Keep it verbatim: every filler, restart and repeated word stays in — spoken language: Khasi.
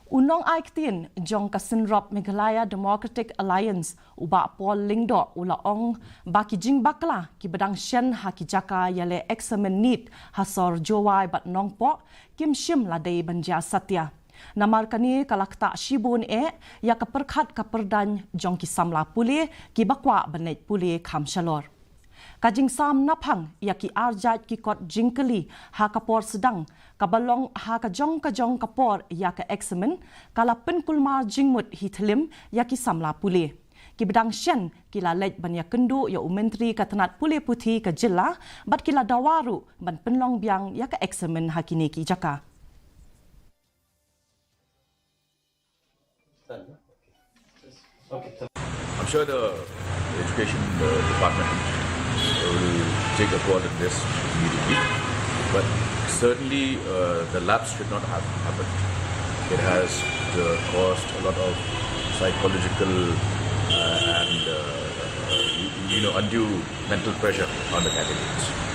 U nongai ktien jong ka Synrop Meghalaya Democratic Alliance, u Bah Paul Lyngdoh, u la ong ba ki jingbakla kiba dang shen ha ki jaka ïaleh eksamin NEET ha sor Jowai bad Nongpoh kim shym la dei ban jia satia. Namar kane ka la ktah shibun eh ïa ka pyrkhat ka pyrdaiñ jong ki samla pule kiba kwah ban leit pule kham shalor. Ka jingsam naphang ïa ki arjait ki kot jingkylli ha ka por sdang kaba long ha ka jong ka jong ka por ïa ka eksamin ka la pynkulmar jingmut hi thlim ïa ki samla pule. Kiba dang shen ki la leit ban ïakynduh ïa u Myntri ka tnat pule puthi ka jylla bad ki la dawa ruh ban pynlong biang ïa ka eksamin ha kine ki jaka. I'm sure the education uh, department will take a call on this immediately, but certainly uh, the lapse should not have happened. It has uh, caused a lot of psychological uh, and uh, you, you know undue mental pressure on the candidates.